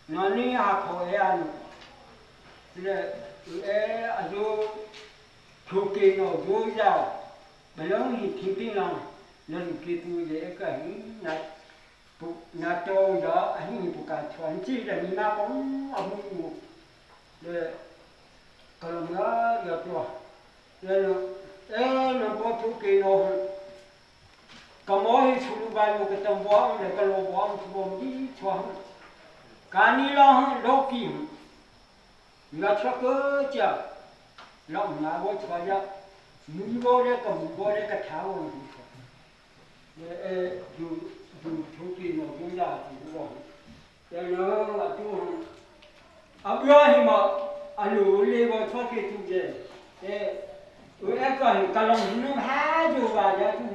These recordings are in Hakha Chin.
Na ni a kho e anu le e azu thu ki no du ya balong hi thing ping lang na lu ki tu le ka hi na pu na to ya a hi pu ka chuan chi le ni ma pong a mu le ka lo na ya to le e na po thu ki no ka mo hi chulu ba lu ka tam bo le ka lo bo chu bom di chuang ka ni lo lo ki la cha ke cha lo na bo chua ya mu bo le ka mu bo le ka tha wo ni le e du du thu ki no du ya ji bo le lo a tu a bia hi ma a lu le bo chua ke tu je e u e ka hi ka long nu ha ju ba ya tu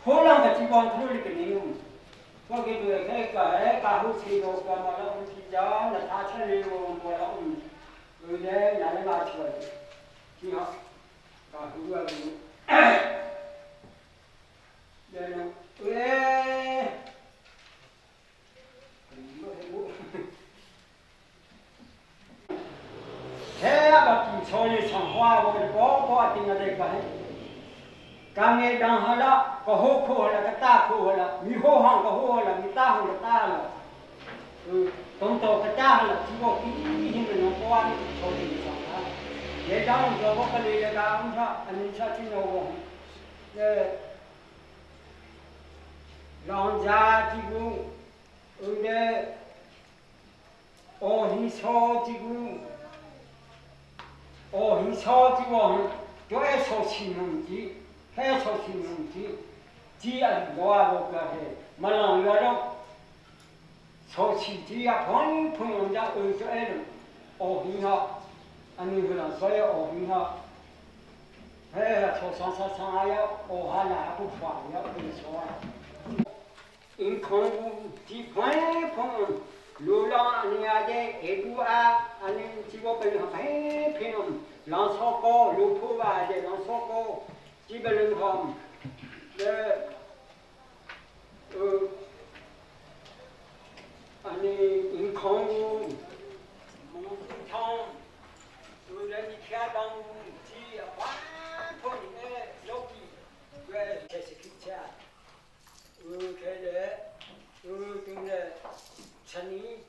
ho lang ka chi bon thu le ke ni u chua ke tu e ka e ka hu chi no ka ma la u chi ja na tha cha le wo mo la u u le na le ma chua chi ha ka hu wa lu le no u e Ka nge dang hala ka ho kho hala ka ta kho hala mi ho hang ka ho hala mi ta hang ka ta hala tong to ka ta hala chi bo ki hin no ko wa ni cho ni chang ha ye dang jo bo ka le ka ang cha ani cha chi no wo le long ja chi bu u le o hi so chi bu o hi so chi wo to e so chi nong chi he so chi nong chi chi an lo a lo ka he ma long yo lo so chi chi ya phong phong yong ja u cho e lo o hi ha ani hu la so ye o hi ha he ha cho sang sa sang a ya o ha la bu phwa ya u so a in khong chi phai phong lu long ani a de e du a ani chi bo pe ha phai phi nom long so ko lu phu ba de long so ko chi be lung hom le u ani in khong mong thong lu le ni kha dang chi a pa phong e lo ki we che si ki cha u ke le u tung le chani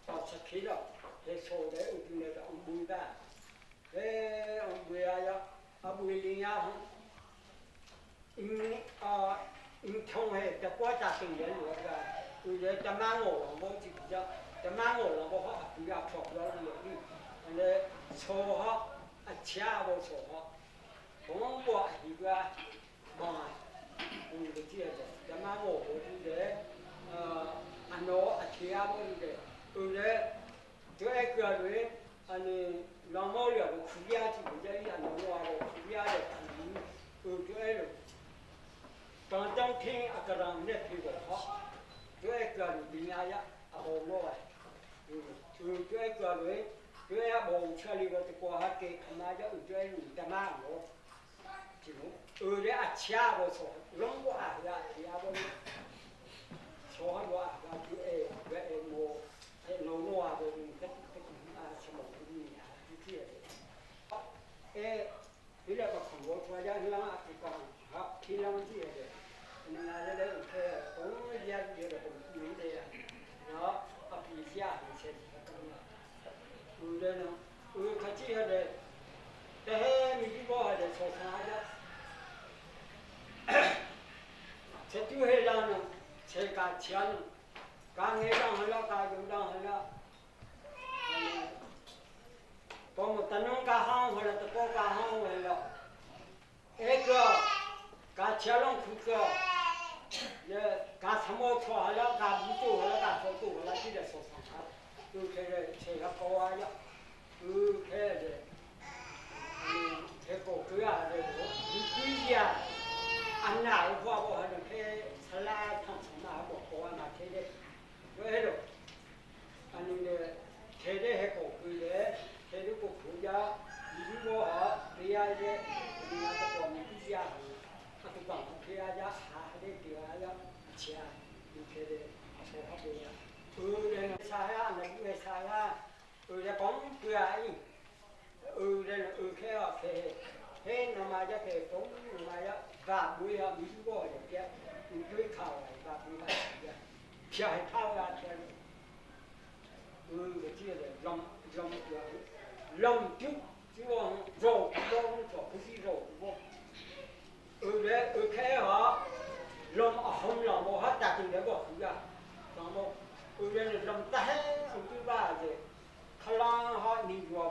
pa cha khi lo he so de u tung le da um bu ba he um bu ya ya a bu li ya in a in thong he da kwa ta ting le lu ga u le ta ma ngo long bo chi ja ta ma ngo long bo ha bu ya phok lo lu ni le cho ha a cha bo cho ha bong bo hi ga ba u le chi de ta ma ngo bo tu de a no a chia bo lu de u le to e ka le ani long mo le bo khu ya chi bu ja ya no wa bo khu ya de khu u to e lo tang tang thing a ka rang ne phi bo ha to e ka lu bi ya ya a bo lo wa u u to e ka le to e bo cha li bo te ko ha ke ma ja u to e lu ta ma lo chi lu u le a chia bo so long bo a ya ya bo so ha bo a ya tu e we e mo e no no a bo ni te te a sa mo ni a ti ti e 你那个看我出家去啷个讲好，听啷子的，你那那个去东家有个有的呀，然后啊比下以前有的呢，有看这个的，但是你比我还得说啥的，这就会让呢，这个钱，刚才让了，刚就让了。 ပုံတနုံကဟောင်းဟလတကောကဟောင်းဝဲလောဧကကာချလုံးခုကလေကာသမောချွာလကာဘူးတူဟလကာဆောတူဟလတိတဲ့ဆောဆောသူခဲတဲ့ခြေကပေါ်ရသူခဲတဲ့ခဲကိုကြရတယ်ဒီကြီးရအနာဘောဘောဟတဲ့ခဲဆလာထောင်းစမဘောပေါ်မှာခဲတဲ့ဝဲလို့အနည်းနဲ့ခဲတဲ့ဟကိုကြလေ ခဲလို့ကိုခူကြဒီဘောဟာတရားရဲ့ဒီနာတော့မြည်ကြအတူပါခဲရကြဟာတဲ့တရားရချာဒီခဲတဲ့ဆောဟာပေါ်သူ有的讲对啊，有的有开啊开，嘿，那么一开讲，那么一把杯啊，米锅嚟嘅，唔对头嚟把杯啊嘅，撇系抛啊撇，有个这个冧冧冧丢，就往肉肉做，不是肉锅。有的有开啊，冧啊红冧我还打进来个胡啊，那么有的冧得很，有对吧的。ခလောင်းဟောနေရော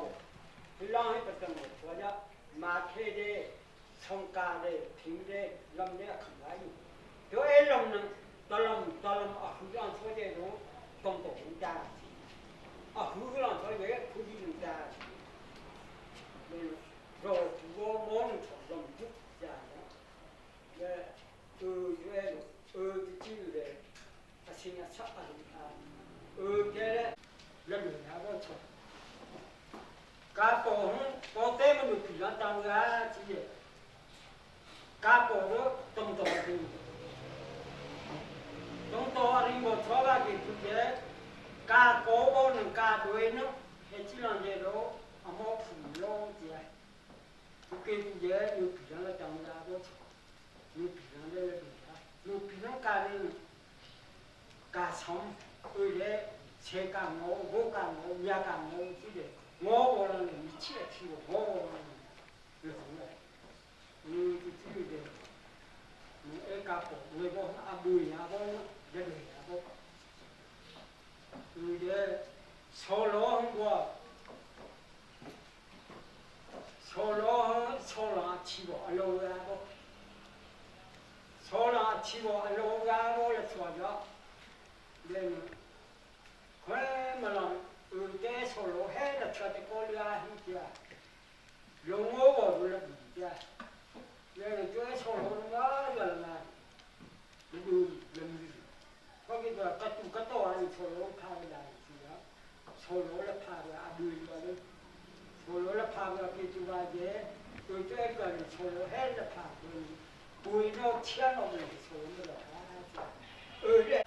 ခလောင်းဟပတမောကြမာခေတဲ့ဆုံးကားတဲ့ဖင်းတဲ့လမ်တဲ့ခလာယူတို့အဲလုံနတလမ်တလမ်အခုကြောင့်ဆိုတဲ့တော့တုံတုံတာအခုကြောင့်ဆိုတဲ့ခုကြီးတာရောဘောမောနထုံလုံကျကြတယ်တူရွဲအောကြည့်တယ်အစင်းအချက်အလူအာအောတဲ့လက်လူနာတော့ချကာပေါ်ပေါ်တဲ့မလို့ပြတောင်းရာကြည့်ကာပေါ်တော့တုံတုံဒီတုံတော်ရင်ဘောချောပါကသူတဲ့ကာကောဘောနကာတွေနော်ဟဲ့ချီလန်တဲ့တော့အမောဖူလုံးကြည့်သူကေသူရဲ့လူပြလာတောင်းတာတော့လူပြတဲ့လူပြလူပြကာနေကာဆောင်对咧，车干我，我干我，也干我，这个我我让你切去，我我让你红了，你就这个，你爱干不，我讲阿妹阿公，这个阿公，你的错罗我，错罗错罗去过阿罗阿公，错罗去过阿罗阿公了错着，连。ခွဲမလောဦးတဲဆိုလိုဟဲ့လက်ချက်ကိုလာဟိကြလုံငေါဘောလို့ကြလဲကျွဲဆိုလိုငါရလာလူလူခေါကိတော့ကတူကတော့အန်ဆိုလိုခါလာစီရဆိုလိုလဖာရအဒူရလို့ဆိုလိုလဖာရပြေတူပါကျသူကျွဲကဆိုလိုဟဲ့လဖာဘူးတော့ချမ်းတော့လို့ဆိုလို့ဟာအဲ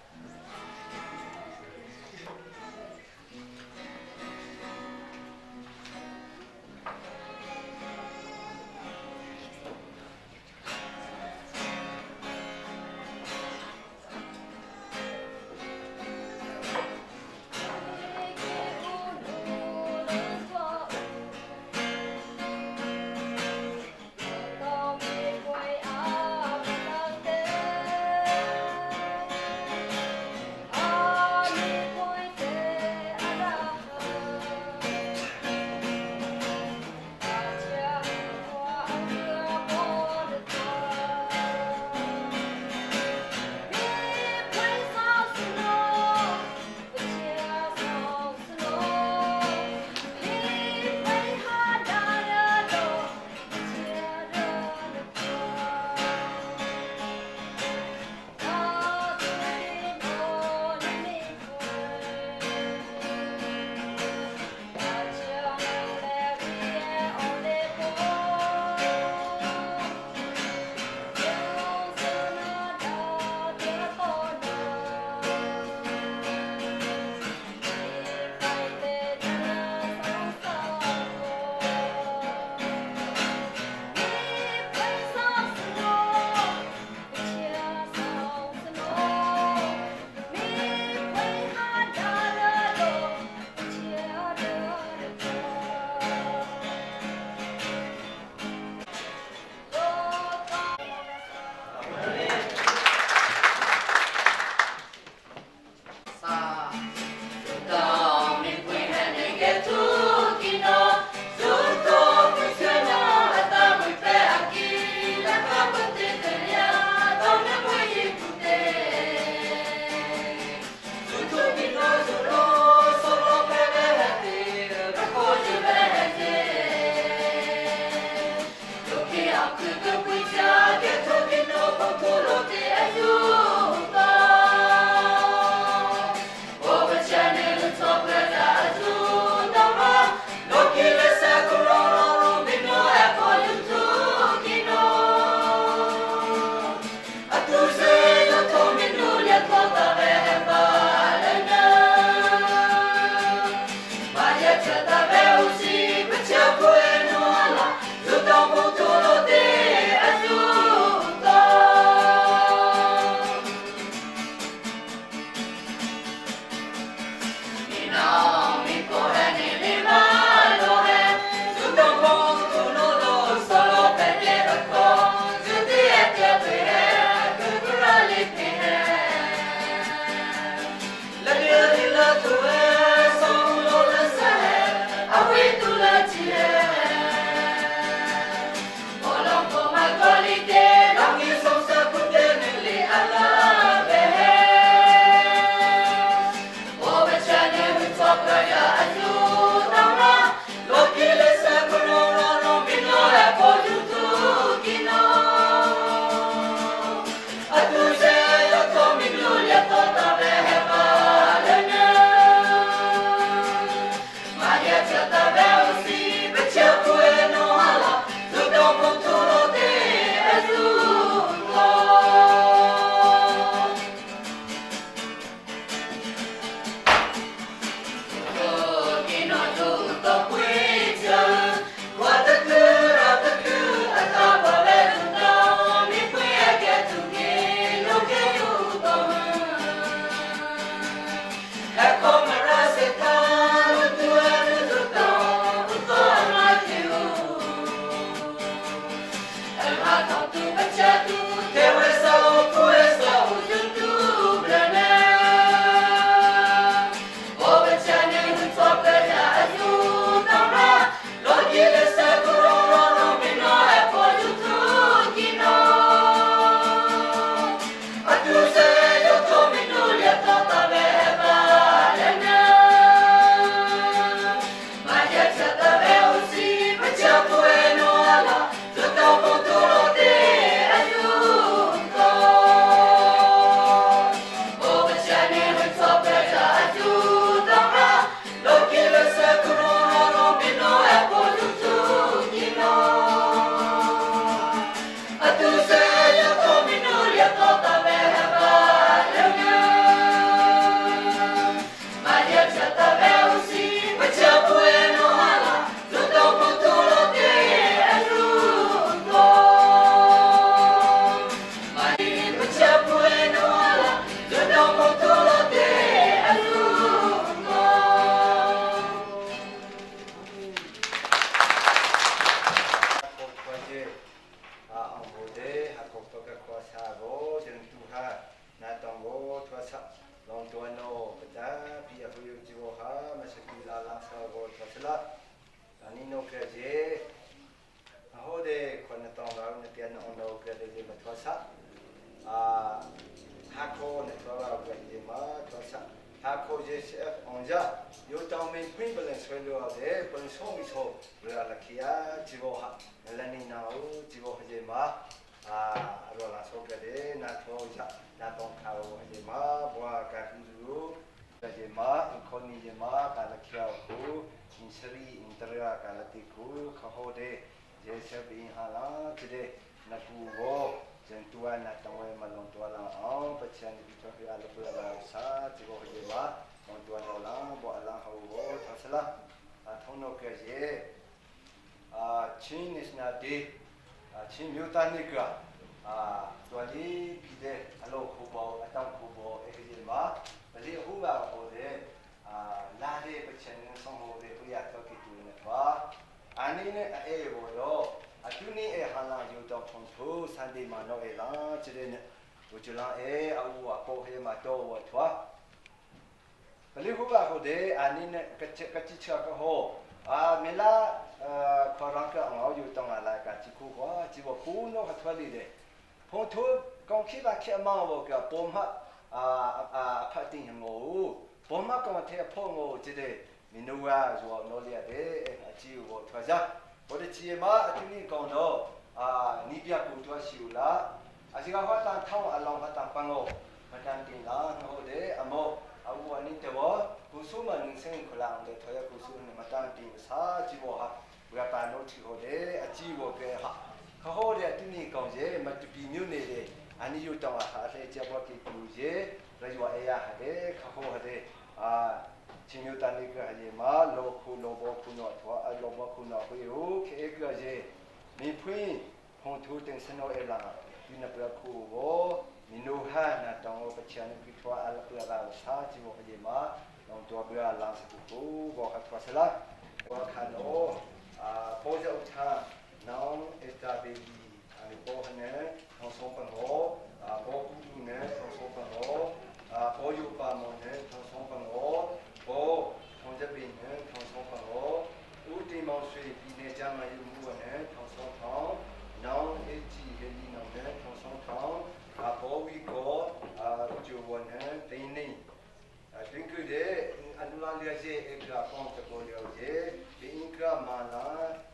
个帮这个了解，另一个嘛呢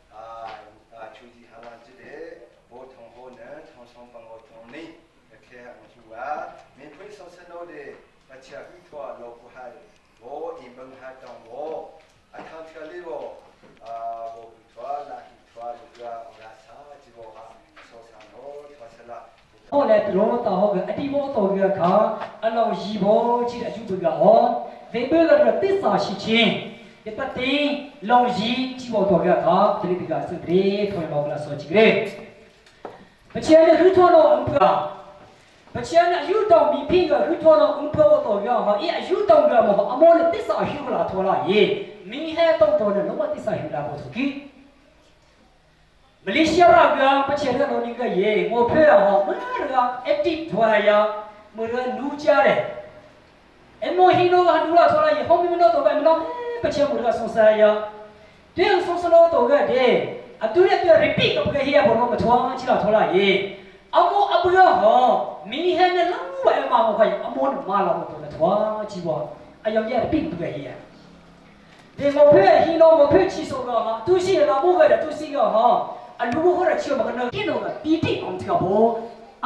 啊啊，手机下来这里，我同学呢，常常帮我同你，开下我啊，免费上车老的，而且很多老不还，我一门还当我，啊，他车里我啊，我不拖那不拖，这个我来啥这个哈，说啥我拖车了。 ဟောလေရောတာဟောကအတိဘောတော်ကခါအလောင်းရီဘောချီအယူပကဟောဒေဘကရသစ္စာရှိချင်းယတတိလောင်ရီချီဘောတော်ကခါတလိတကစဒရေထွန်မောကလာဆောချီဂရေပချေနခုထောနောအံပကပချေနယူတောင်မီဖိကခုထောနောအံပဝတော်ရဟောအေအယူတောင်ကမောအမောနသစ္စာရှိလာထောလာယေမင်းဟဲတောင်တော်နလောမသစ္စာရှိလာဘောတုကီ မလေးရှားကပချေရနော်နိကရေငိုဖဲဟောမရကအတိထွာယာမရနူးကြတယ်အမေဟီနိုကဒူလာဆောလာရေဟောမီမနောတော့ပဲမနောပချေမရကဆွန်ဆာယာတဲ့ဆွန်ဆလောတော့ကတဲ့အတူရပြ repeat ကပကဟီယာဘောမထွားချီလာထောလာရေအမောအပရဟောမီဟဲနလောဝဲမမောခိုင်အမောမလာတော့ထွားချီဘောအယောင်ရ repeat ပကဟီယာဒီမောဖဲဟီနိုမောဖဲချီဆိုကဟာသူရှိလာမို့ကတဲ့သူရှိကဟာ အလူဘောရချေမကနကိနောကပီတိအောင်တကဘော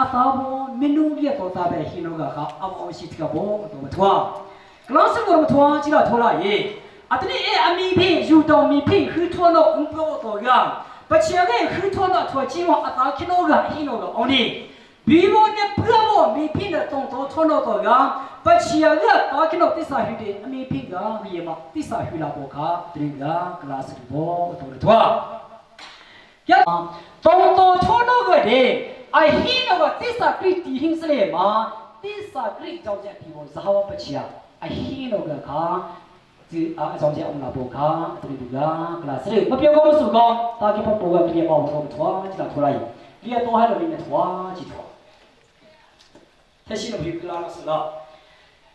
အသာဘောမနုပြတော်တာပဲဟိနောကဟာအောင်အောင်ရှိတကဘောတော့မထွားကလောစဘောမထွားကြည့်တော့ထောလာရေအတနိအေအမီဖိယူတော်မီဖိခူထောနောဥပတော်ကပချေကေခူထောနောထွာချင်းဝအသာခိနောကဟိနောကအောင်ဒီဘီဘောနဲ့ပြဘောမီဖိနဲ့တုံတော်ထောနောတော်ကပချေကတာခိနောတစ္ဆာဟိတေအမီဖိကမီမတစ္ဆာဟိလာဘောခတရင်ကကလာစဘောတော်ထွား ရတုံတော်ချောတော့ကတဲ့အဟိနောကသစ္စာကရိတီဟင်းစလေမှာသစ္စာကရိကြောင့်ကြပြီဘောဇာဝပချာအဟိနောကခါဒီအကြောင်းကြအောင်လာဘောခါတတိတူကကလာစရေမပြောကောမစုကောတာကိပပေါ်ကပြေမောတော့ထွားကြည့်လာထွားလိုက်ဒီတော့ဟဲ့လို့နေထွားကြည့်ထွားသက်ရှိမပြီကလာလို့ဆိုတော့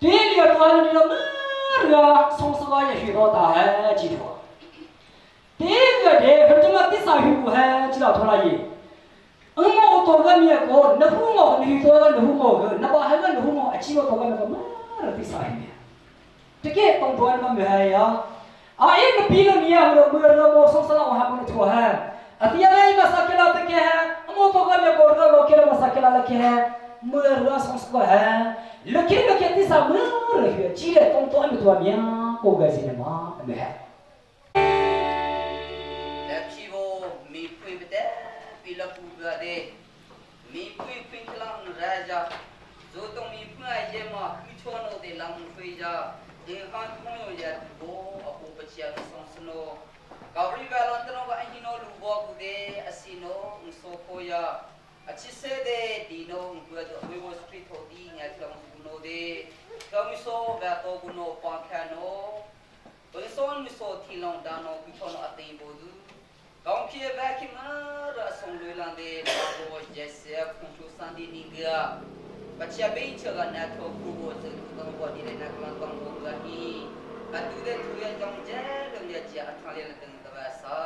ဒီလျောတော်လို့မရဆုံးစကားရရှိတော့တာဟဲ့ကြည့်ထွား 这个的和这么第三虚不还知道拖拉机？嗯，我多个面个，那父母你多个那父母个，那把还个那父母，只我多个那个嘛，第三虚。这个当多那么还呀？啊，一个比了你啊，我我我我送上了我还不能拖还。啊，第二个嘛啥给了这个还，我多个面个个老给了嘛啥给了那个还，没热送是个还，老给老给第三没热血，只来当多那么多面，过个是嘛没还。 လက်ဖြီဘောမီဖွင့်တဲ့ပီလပူကတဲ့မီဖွင့်ဖွင့်ခလောင်းရာဂျာဇိုတုံမီဖွင့်ရဲမခူချောနိုတဲ့လောင်ဖွေးကြဒေဟန်ထုံရရဘောအပူပချာဆောင်စနောကောရီဘလန်တနောကအဟိနောလူဘောကူတဲ့အစီနောဆိုခိုယာအချစ်စေတဲ့ဒီနောကွာဝေဝစထရီထိုဒီငါကလောင်ကူနိုတဲ့ကမဆိုဘတော့ကူနောပန်ခနောဘယ်စောမဆိုထီလောင်ဒါနောကူချောနောအသိဘောသူ ကောင်းဖြစ်ပဲခိမရဆုံလွေလန်တဲ့ဘောဂျက်ဆက်ခွန်ချူစန်ဒီနင်းကပချဘိချကနာထောကူဘောစတော့ဘောဒီနာကလန်တောင်းဘောကဟီအတူတဲ့သူရဲ့ကြောင့်ကျဲလုံရချအထာလေးတဲ့တဝဆာ